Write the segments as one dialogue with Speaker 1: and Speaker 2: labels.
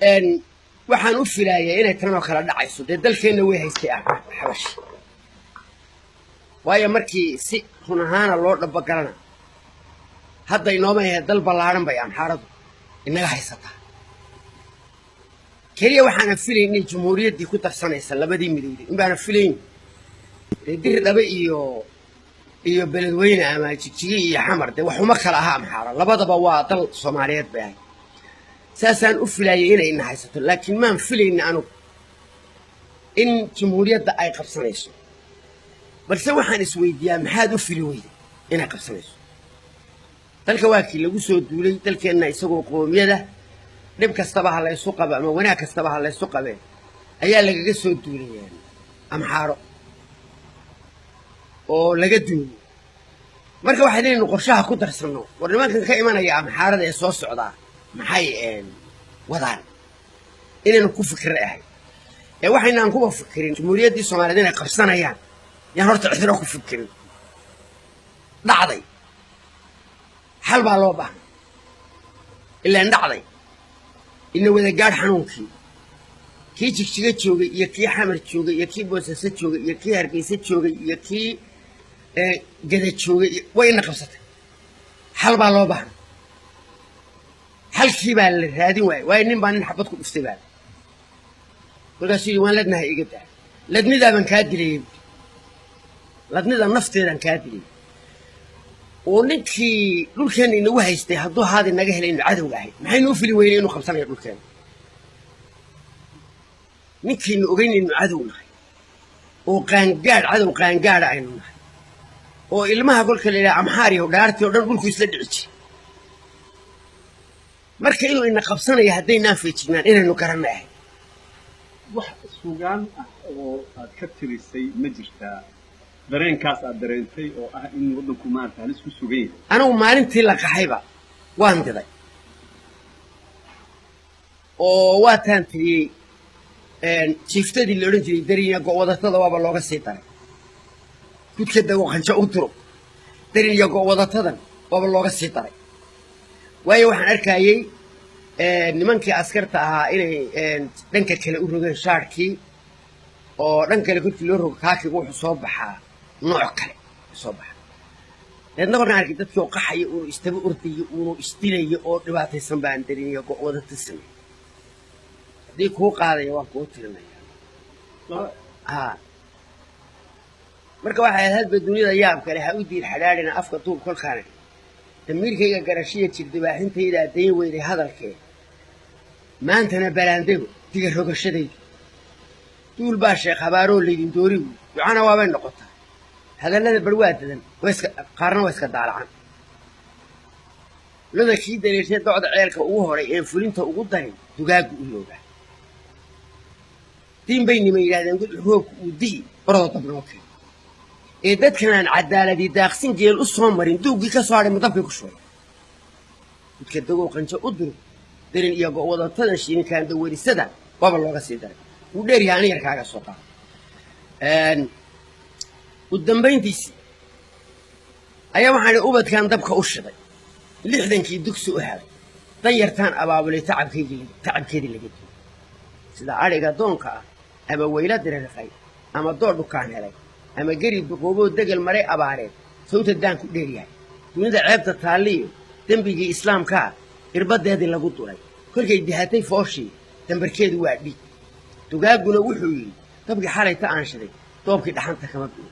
Speaker 1: Waxaan u filaayay inay tanoo kala dhacayso. Dee dalkeenna way haystay Xabashi, waayo markii si run ahaana loo dhabagalana, hadda inooma ahayd dal ballaadhan bay Amxaaradu inaga haysataa. Keliya waxaana filayn inay jamhuuriyaddii ku darsanaysa labadii midowday in baana filayn. Dee Diri Dhabe iyo Beledweyne ama Jigjigi iyo Xamar dee waxuma kala aha Amxaara, labadaba waa dal Soomaaliyeed bay ahayd. Saasaan u filaayay inay ina haysato, laakiin maan filayna anugu in jamhuuriyadda ay qabsanayso. Balse waxaan isweydiiyaa, maxaad u fili weyday inay qabsanayso dalka? Waa kii lagu soo duulay dalkeenna isagoo qoomiyada, dhib kastaba ha laysu qabo ama wanaag kastaba ha laysu qabee, ayaa lagaga soo duulay Amxaaro oo laga duulay. Marka waxay inaynu qorshaha ku darsanno, war nimankan ka imanaya Amxaarada ee soo socdaa maxay wadaan, inaynu ku fikra ahay ee waxaynaan kuba fikirin jamhuuriyaddii Soomaaliyeed inay qabsanayaan. Yaan horta cidina ku fikirin. Dhacday, xal baa loo baahnay. Ilaan dhacday, ina wada gaadh xanuunkii. Kii Jigjiga joogay iyo kii Xamar joogay iyo kii Boosaaso joogay iyo kii Hargeysa joogay iyo kii Gada joogay way ina qabsatay. Xal baa loo baahnay, xalkii baa la raadin waayey. Waayo nin baa nin xabad ku dhuftay baa kolkaasuu yidhi, "Waan ladnahay, iga daa, ladnidaabaan kaa dilayay, ladnida nafteedaan kaa dilay." Oo ninkii dhulkeenna inagu haystay hadduu haadi naga helay inu cadowga ahay, maxaynu u fili weynay inuu qabsanayo dhulkeena? Ninkaynu ogeyn inuu cadow nahay oo qaangaadh, cadow qaangaadha aynu nahay, oo ilmaha kolka la yidhaha Amxaariyo dhaartii oo dhan dhulku isla dhici jiray, marka inuu ina qabsanayo haddaynaan feejignaan inaynu garanna ahay.
Speaker 2: Wax sugaan ah oo aad ka tirisay ma jirtaa, dareenkaas aad dareentay oo ah in waddanku maarata halis ku sugan yahay?
Speaker 1: Anigu maalintii la qaxayba waan diday oo waataan tiriyey jiiftadii la odhan jiray darinya go'wadatada, waaba looga sii daray. Kudka dago qanjo u duro, darinya go'wadatadan waaba looga sii daray. Waayo waxaan arkayey nimankii askarta ahaa inay dhanka kale u rogeen shaarkii, oo dhan kale korkii loo rogo kaakiga wuxuu soo baxaa nooc kale soo baxa. Deedna markaan arkay dadkii oo qaxaya, uunu istaba ordayo, uunu isdilayo oo dhibaataysan, baan darinya go'wadata samey. Haddii kuu qaadaya waan kuu tirinaya. Ha, marka waxay ahayd, hadba dunida yaab kale ha u diir xadhaadhina afka duub. Kolkaane damiirkayga garashiya jirdibaaxintaydaa dayn weyday hadalkee, maantana balaandego diga rogashadaydu. Duul baa sheekh habaaroo laydin doori wuy, ducana waabay noqotaa. Hadallada bar waa dadan, waa iska qaarna waa iska daalacan. Loda kii dareershay docda ceelka ugu horay een fulinta ugu darin dugaaggu u loogaa. Diin bay niman yidhahdeen gudcur roobku uu di'i, orodoo dab noo keen. Ee dadkan aan cadaaladii daaqsin geel u soo marin, duuggii ka soo hadhay ma dabkay ku shubay? Gudka dagow qanjo u duro, darin iyo go'wadatadan shiininkaan dawarisada waaba looga sii daray. Wuu dheer yahay, ani yarkaaga soo qaada. U dambayntiisii ayaa waxaan idhi, ubadkan dabka u shiday, 60kii dugsi u helay, danyartaan abaabulay, tacabkaygii tacabkeedii laga dilay, sida adhiga doonka ah ama weyla dirirqay ama doodh dhukaan helay ama geri duqooboo degel maray abaareed, sawta daan ku dheeryahay. Dunida ceebta taalliyo dembigii islaamkaa irbadeedii lagu duray, kolkay dihatay fooshii dambarkeedu waa dhiig. Dugaagguna wuxuu yidhi, dabkii xalayta aan shiday doobkii dhaxanta kama bi'in.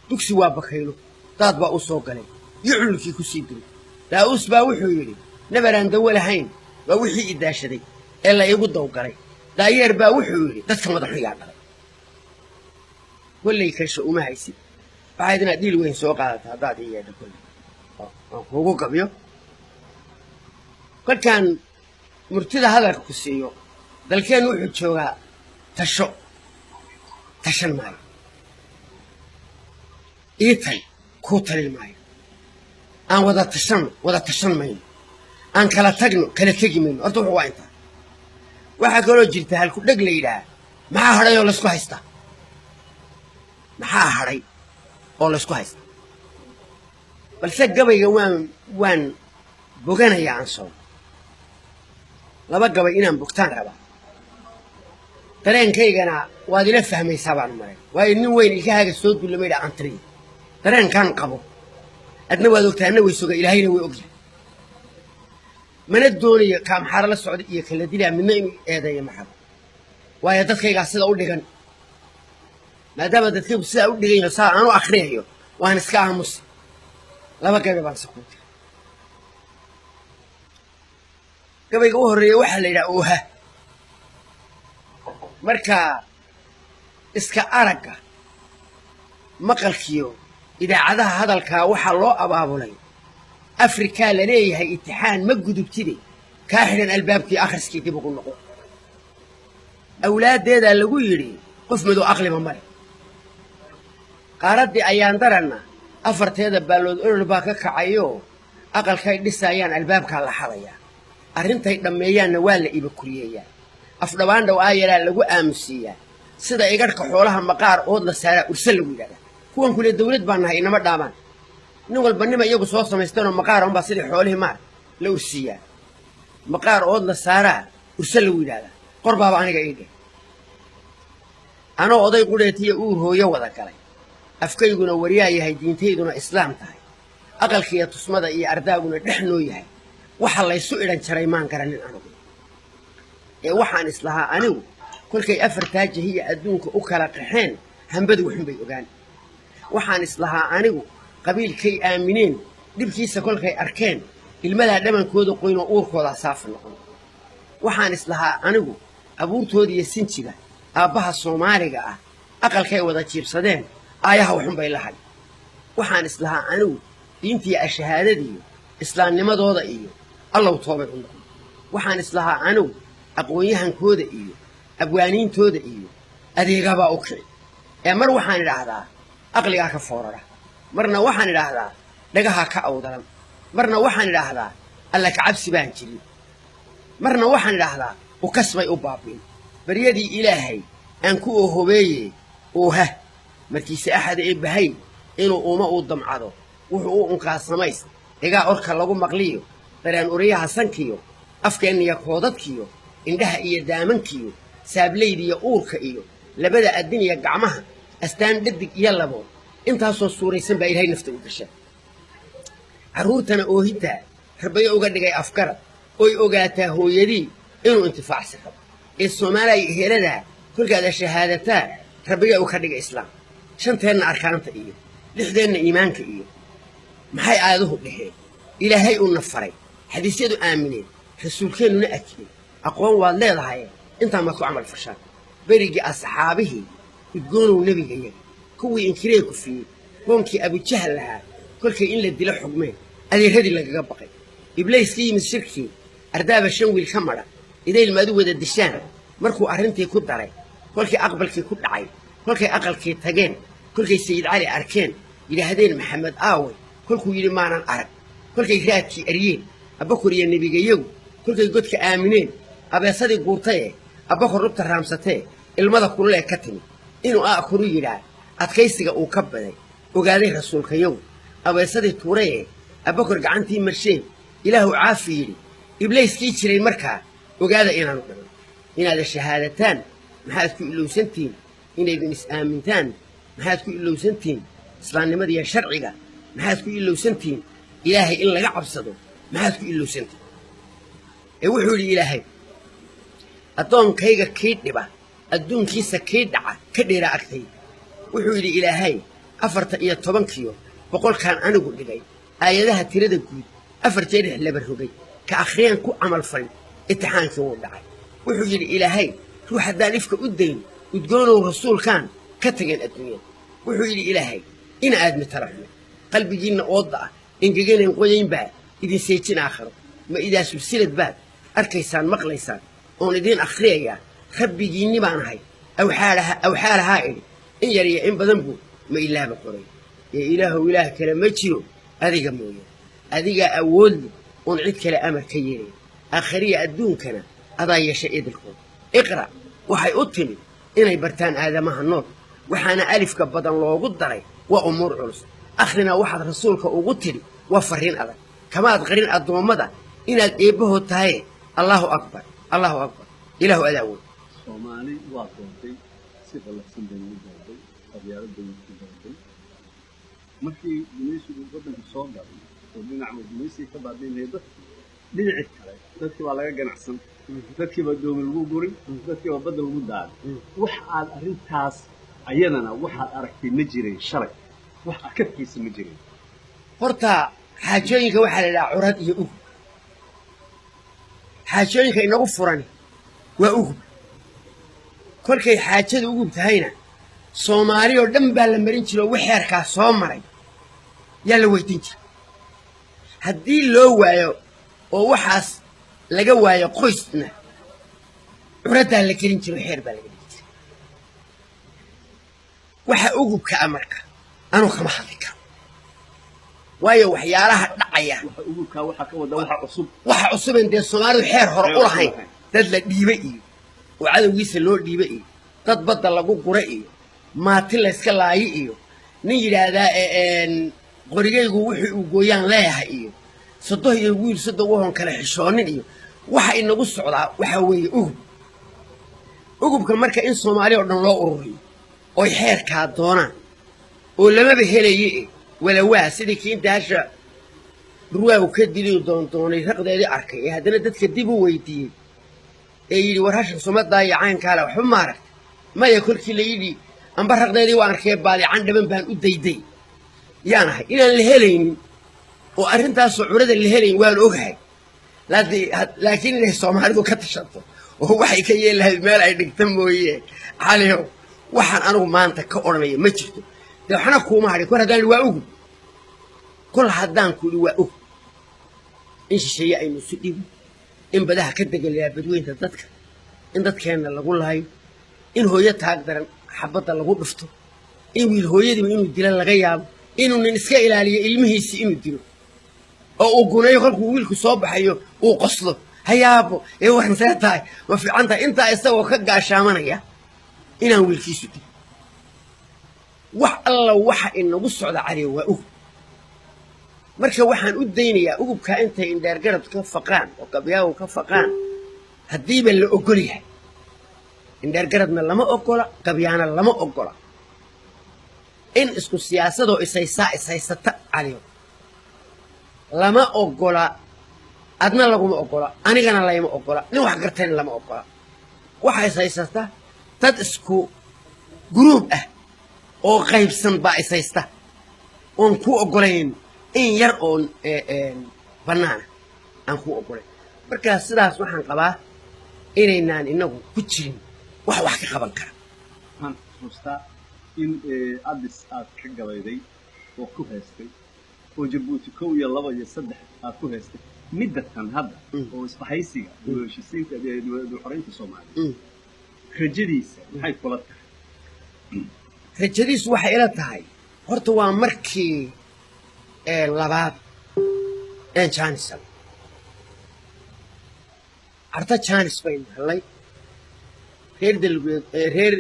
Speaker 1: Dugsi waa bakaylo, daad baa u soo galay iyo cululkii ku sii duray. Daa'uus baa wuxuu yidhi, nabaraan dawo lahayn waa wixii idaashaday ee la iigu dawgalay. Daayeer baa wuxuu yidhi, dadka madaxu yaa dhalay. Kolley kasha uma haysid, waxayd inaad dhiil weyn soo qaadata haddaad ii yeedho kolley aan kuugu gabyo. Kolkaan murtida hadalka ku siiyo, dalkeennu wuxuu joogaa tasho, tashan maayo. Ii tali, kuu talin maayo. Aan wada tashanno, wada tashan mayno. Aan kala tagno, kala tegi mayno. Horta wuxuu waa intaa. Waxaa kaloo jirta halku dheg la yidhaah, "Maxaa hadhay oo laysku haystaa? Maxaa hadhay oo laysku haystaa?" Balse gabayga waan boganayaa aan soo Laba gabay inaan bogtaan rabaa, dareenkaygana waad ila fahmaysaa baan maray, waayo nin weyn ilkahaaga soo dullamaydha aan tiriyo. Dareenkaan qabo adna waad ogtahay, adna way soga, Ilaahayna way ogyahay. Mana doonayo kaamxaaro la socda iyo kala dilaa midna inuu eedeeyo ma rabo, waayo dadkaygaa sida u dhigan. Maadaama dadkaygu sidaa u dhigan yaho, saa aanu akriyayo, waan iska aamusi. Laba gabay baan se kuu tiri. Gabayga u horreeya waxaa la yidhaha ooha. Marka iska aragga maqalkiyo idaacadaha hadalkaa waxaa loo abaabulay Afrikaa la leeyahay itixaan ma gudubtide, kaa xidhan albaabkii akhriskii dib ugu noqo. Awlaaddeedaa lagu yidhi qof madow aqliba male. Qaaraddii ayaan daranna afarteeda baallood olol baa ka kacayoo aqalkay dhisaayaan albaabkaa la xadayaa, arrintay dhammeeyaanna waa la ibakuriyeeyaa, afdhabaan dhow aayaraa lagu aamusiiyaa, sida igadhka xoolaha maqaar ood la saaraa urse lagu yidhahdaa. Kuwan kule dawlad baan nahay inama dhaamaan, nin walba nima iyagu soo samaysteenoo maqaara unbaa sidii xoolihii maar la ursiiyaa, maqaar ood la saaraa urse lagu yidhahdaa. Qor baaba aniga ii dheh, anoo oday qudheetiya uur hooyo wada galay, afkayguna waryaa yahay, diintayduna islaam tahay, aqalkiiyo tusmada iyo ardaaguna dhex noo yahay, waxa laysu idhan jaray maan garanin anigu. Ee waxaan islahaa anigu kolkay afartaa jahiya adduunka u kala qaxeen hambadu waxunbay ogaan. Waxaan islahaa anigu qabiilkay aamineen dhibkiisa kolkay arkeen ilmadaa dhamankooda qoynoo uurkoodaa saafi noqon. Waxaan islahaa anigu abuurtoodiiyo sinjiga aabbaha Soomaaliga ah aqalkay wada jiibsadeen aayaha waxunbay lahay. Waxaan islahaa anigu diintiiyo ashahaadadiiyo islaamnimadooda iyo allow toobay u noqon. Waxaan islahaa anigu aqoon-yahankooda iyo abwaaniintooda iyo adeegabaa u kici. Ee mar waxaan idhaahdaa aqligaa ka foorara, marna waxaan idhaahdaa dhagahaa ka awdaran, marna waxaan idhaahdaa alla kacabsi baan jirin, marna waxaan idhaahdaa ukasbay u baabi'in. Baryadii Ilaahay aan ku oohobeeye ooha markiise axad ee bahay inuu uma uu damcado wuxuu u unkaa samays dhigaa orka lagu maqliyo dareen uriyaha sankiyo afkeenniyo koodadkiyo indhaha iyo daamankiyo saablaydiyo uurka iyo labada addiniya gacmaha astaan dhadig iyo labood intaasoo suuraysan baa Ilaahay nafta u gashaa. Carruurtana oohintaa rabayo uga dhigay afgarad oy ogaataa hooyadii inuu intifaacsi rabo. Ee Soomaaliya heladaa kolkaad ashahaadataa rabbiga u ka dhigay islaam. Shanteenna arkaanta iyo lixdeenna iimaanka iyo maxay aayaduhu dhaheen, Ilaahay uuna faray, xadiisyadu aamineen, rasuulkeennuna akiyey. Aqoon waad leedahay intaa maad ku camal fashaan. Berigii asxaabihii udgoonow nebiga yaga kuwii inkiree kufiyey qoonkii Abujahal lahaa kolkay in la dilo xugmeen adeeradii lagaga baqay. Iblayska yimid shirkii ardaaba shan wiil ka madha idayl maadu wada dishaan markuu arrintii ku daray kolkii aqbalkii ku dhacay kolkay aqalkii tageen kolkay Sayid Cali arkeen yidhaahdeen Maxamed aawey kolkuu yidhi maanan arag kolkay raadkii aryeen Abbakor iyo nebigayagu kolkay godka aamineen abeesadii guurtaye Abbakor rugta raamsatee ilmada kululee ka timi inuu a'kuru yidhaa adkaysiga uu ka baday ogaaday rasuulkayagu abeesadii tuuraye Abbakor gacantii marsheen Ilaahu caafi yidhi iblayskii jiray markaa ogaada inaanu dhiman. Inaada shahaadataan maxaad ku ilowsantihiin, inaydin is-aamintaan maxaad ku ilowsantihiin, islaamnimadiiyo sharciga maxaad ku ilowsantihiin, Ilaahay in laga cabsado maxaad ku ilowsantihiin. Ee wuxuu yidhi Ilaahay addoonkayga kii dhiba adduunkiisa kii dhaca ka dheeraa agtayda. Wuxuu yidhi Ilaahay 14kiyo 100kaan anigu dhigay aayadaha tirada guud 4 jeer laba rogay ka akhriyaan ku camal falin itixaankii wuu dhacay. Wuxuu yidhi Ilaahay ruux haddaan ifka u dayn udgoonow rasuulkaan ka tageen adduunyada. Wuxuu yidhi Ilaahay ina aadmi tala xume qalbigiinna oodda ah engeganayn qoyaynbaa idin seejin aakhiro ma idaa sulsilad baad arkaysaan maqlaysaan oon idiin akhriyayaa rabbigiinni baan ahay awxaalahaa idhi in yar iyo in badan buu ma ilaaba qoray. Ee Ilaahow ilaah kale ma jiro adiga mooye, adigaa awoodli oon cid kale amar ka yeelay, aakhiriya adduunkana adaa yeesha idilkood. Iqra' waxay u timid inay bartaan aadamaha nool, waxaana alifka badan loogu daray waa umuur culus. Akhrina waxaad rasuulka ugu tidhi waa farriin adag, kamaad qarin addoommada inaad eebbahood tahaye. Allaahu akbar. Allahu akbar, Ilaahu adaa wey.
Speaker 2: Soomaali waa doontay, si qallafsan bay nagu doontay, qabyaalad bay nagu doontay. Markii gumaysigu waddanka soo galay oo dhinaca gumaysiga ka baabiinaya dadki, dhinacii kale dadkii baa laga ganacsan, dadkii baa doomi lagu gurin, dadkii baa badda lagu daaday. Wax aad arrintaas ayadana waxaad aragtay ma jireen shalay, wax aad ka fikirsa ma jireen?
Speaker 1: Horta xaajooyinka waxaa la idhaha curad iyo ugub. Xaajooyinka inagu furani waa ugub. Kolkay xaajada ugub tahayna, Soomaali oo dhan baa la marin jira oo wixeerkaa soo maray yaa la weydiin jira. Haddii loo waayo oo waxaas laga waayo qoysna, curaddaa la gelin jira oo xeer baa laga dhigi jiray. Waxa ugubka a marka anuu kama hadli karo, waayo waxyaalaha dhacaya
Speaker 2: waxa ugubkaa waxaa ka wada waxa cusub.
Speaker 1: Waxa cusuben dee Soomaalidu xeer hore u lahayn, dad la dhiibe iyo oo cadowgiisa loo dhiibe iyo dad badda lagu gura iyo maati layska laayi iyo nin yidhaahdaa qorigaygu wuxuu uu gooyaan leeyahay iyo sodoh iyo wiil sodoh wahon kale xishoonin iyo waxa inagu socdaa waxaa weeye ugub. Ugubka marka in Soomaaliya oo dhan loo ururiyo oy xeerkaa doonaan oo lamaba helaye walawaa sidii kiinta hasha dhurwaagu ka diliyu doondoonay raqdeedii arkay ee haddana dadka dib u weydiiyey ee yidhi, war hashan sumadaa iyo caynkaale waxba ma aragtay? Maya. Kolkii la yidhi, amba raqdeedii waan arkay, baadican dhaban baan u dayday yaan ahay. Inaan la helaynin oo arrintaasoo curada la helayn waan ogahay, laakiin inay Soomaalidu ka tashato oo waxay ka yeeli lahayd meel ay dhigta mooye, Caliyow, waxaan anigu maanta ka odhanaya ma jirto. Dee waxna kuuma hadhin kol haddaan waa ugub. Kol haddaan ku idhi waa ugub, in shisheeye aynu isu dhibo, in badaha ka degelayaa badweynta dadka, in dadkeenna lagu laayo, in hooyo taag daran xabadda lagu dhufto, in wiil hooyadiiba inuu dilo laga yaabo, inuu nin iska ilaaliyo ilmihiisii inuu dilo oo uu gunayo kolkuu wiilku soo baxayo uu qoslo, hayaabo ee waran see tahay, ma fiican tahay, intaa isagoo ka gaashaamanaya inaan wiilkiisu dilo. Wax alla waxa inagu socda, Caliyo, waa ugub. Marka waxaan u daynayaa ugubkaa intay indheergarad ka faqaan oo gabyaagu ka faqaan, haddiiba la ogol yahay. Indheergaradna lama ogola, gabyaana lama ogola in isku siyaasadoo ishaysaa ishaysata. Caliyo, lama ogola, adna laguma ogola, anigana layma ogola, nin wax gartayna lama ogola. Waxa ishaysata dad isku guruub ah oo qaybsan baa ishaysta oon ku ogolayn in yar oon bannaana aan ku ogolayn. Marka sidaas waxaan qabaa inaynaan inagu ku jirin wax wax ka qaban kara.
Speaker 2: Waxaan xusuustaa in Addis aad ka gabayday oo ku haystay oo Jabuuti 1 iyo 2 iyo 3 aad ku haystay. Midda tan hadda oo isbahaysiga dib u heshiisiinta dib u xoreynta Soomaaliya, rajadiisa maxay kula tahay?
Speaker 1: Rajadiisu waxay ila tahay, horta waa markii labaad een jaanis helay. Carta jaanis baynu helay, reer dalgeed, reer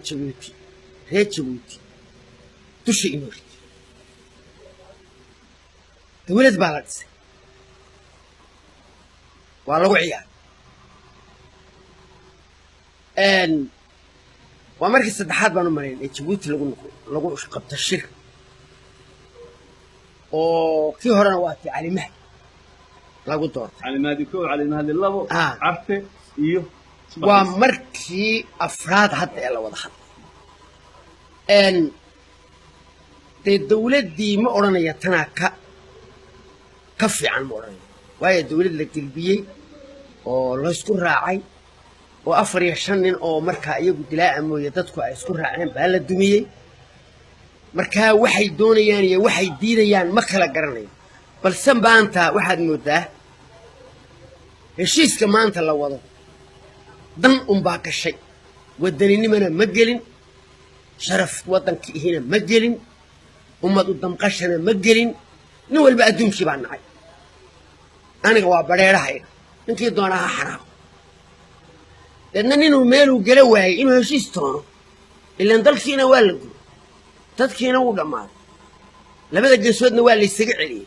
Speaker 1: Jabuuti, reer Jabuuti dusha inoo rid. Dawlad baa la dhisay, waa lagu ciyaaray. Waa markii saddexaad baan u malayn ee Jabuuti lagu noqo lagu qabto shir, oo kii horena waa tii Cali Mahdi lagu doortay.
Speaker 2: Cali Mahdi 1, Cali Mahdi 2, Carte iyo
Speaker 1: waa markii afraad hadda ee la wada hadlay. Dee dawladdii ma odhanaya tanaa ka fiican, ma odhanaya, waayo dawlad la gelbiyey oo laysku raacay oo 4 iyo 5 nin oo markaa iyagu dilaa'a mooye dadku ay isku raaceen baa la dumiyey. Markaa waxay doonayaan iyo waxay diidayaan ma kala garanayo, balse maanta waxaad mooddaa heshiiska maanta la wado dan unbaa gashay. Wadaninimana ma gelin, sharaf waddanka ihina ma gelin, ummad u damqashana ma gelin. Nin walba adduunkii baa nacay. Aniga waa badheedhahayga, ninkii doonaa ha xanaaqo. Deedna ninuu meeluu gala waayey inuu heshiis toono, ilaan dalkiina waa la guray, dadkiina wuu dhammaaday, labada geesoodna waa laysaga celiyey,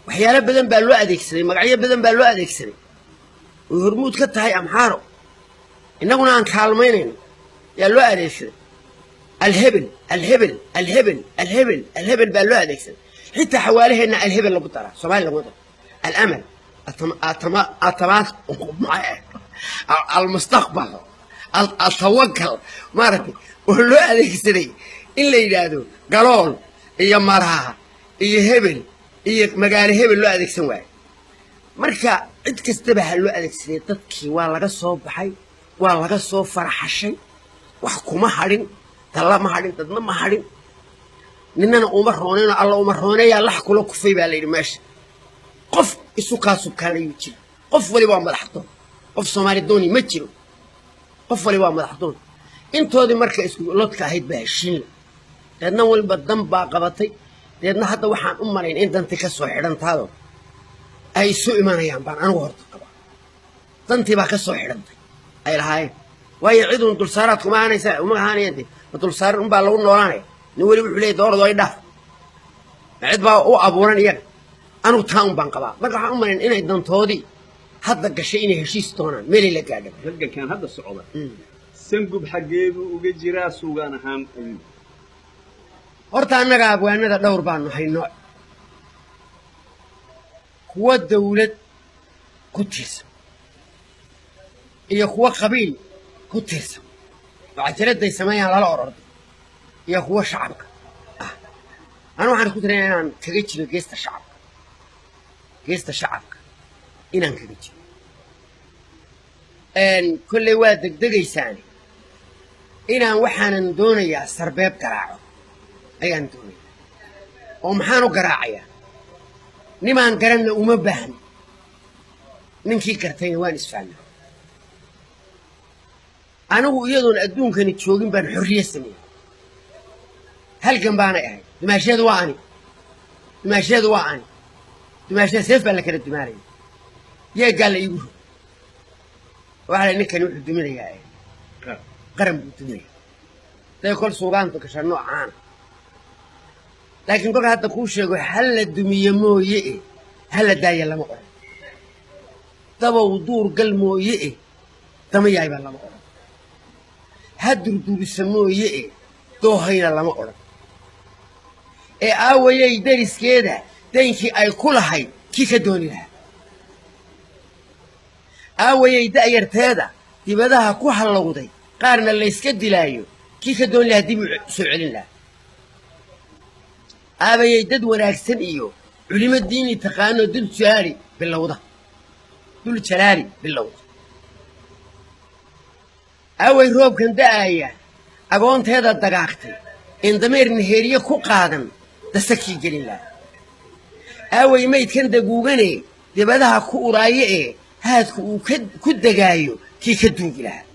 Speaker 1: waxyaalo badan baa loo adeegsaday, magacyo badan baa loo adeegsaday. Oy hormuud ka tahay Amxaaro, innaguna aan kaalmaynayno, yaa loo adeegsaday. Alhebel, alhebel, alhebel, alhebel, alhebel baa loo adeegsaday. Xitaa xawaalaheenna alhebel lagu daraa, Soomaaliya lagu dara. Alamal, atamaas, almustaqbal, altawakal, maaragtay, oo loo adeegsaday in la yidhaahdo galool iyo maraha iyo hebel iyo magaalo hebel loo adeegsan waayo. Marka cid kastaba ha loo adeegsaday, dadkii waa laga soo baxay, waa laga soo faraxashay. Wax kuma hadhin, talla ma hadhin, dadna ma hadhin, ninana uma roonayno. Alla uma rooneeyaa lax kula kufay baa la yidhi. Meesha qof isu kaa subkaanayuu jira. Qof waliba waa madax doon, qof Soomaali dooni ma jiro, qof waliba waa madax doon. Intoodii marka isku lodka ahayd baa heshiinla, deedna waliba dan baa qabatay. Deedna hadda waxaan u malayn in dantii ka soo xidhantaado ay isu imanayaan baan anigu horta qabaa. Dantii baa ka soo xidhantay ay lahaayeen, waayo ciduun dulsaaraad kuma ahaanaysa, uma ahaanayaan. Dee ma dulsaaran unbaa lagu noolaanaya? Nin weli wuxuu leeyay doorado ay dhaaf, ma cid baa u abuuran iyaga? Anigu taa un baan qabaa. Marka waxaan u malayn inay dantoodii hadda gashay, inay heshiis doonaan meelay la gaadhan.
Speaker 2: Halgankan hadda socda, Sangub xaggee buu uga jiraa suugaan ahaan ayuu?
Speaker 1: Horta annaga abwaanada dhowr baanu hay nooc: kuwa dawlad ku tiirsan iyo kuwa qabiil ku tiirsan oo cajaladday sameeyaan lala ororday, iyo kuwa shacabka ah. Anu waxaan isku tiraya inaan kaga jiro geesta shacabka, geesta shacabka inaan kaga jiro. Kolley waa degdegaysaane, inaan waxaanan doonayaa sarbeeb garaaco ayaan doonaya. Oo maxaan u garaacayaa? Nimaan garanna uma baahni, ninkii gartayna waan isfahnaa. Anigu iyadoon adduunkani joogin baan xorriye sameeyey, halgan baanay ahayd. Dumaasheedu waa ani, dumaasheedu waa ani, dumaasheeda seef baa la kala dumaalaya. Yeeggaa la iigu rog, waxaa la ninkani wuxuu duminayaa qaran buu duminaya. Day kol suugaantu gashaa noocaana, laakiin kolka hadda kuu sheego, ha la dumiye mooye e, ha la daaya lama odhan. Dabow duur gal mooye e, dama yaayba lama odhan. Ha durdurisa mooye e, doohayna lama odhan. Ee aawayay deriskeeda daynkii ay ku lahayd kii ka dooni lahaa? Aawayay da'yarteeda dibadaha ku hallowday, qaarna layska dilaayo, kii ka dooni lahaa dib u soo celin lahaa? Aabayay dad wanaagsan iyo culimo diini taqaano dul jalaali bilowda, dul jalaali bilowda? Aaway roobkan da'aaya agoonteeda dagaagtay in dameer niheeriye ku qaadan dasakii gelin lahaa? Aaway maydkan daguugane dibadaha ku uraaye ee haadku uu ku degaayo kii ka duugi lahaa?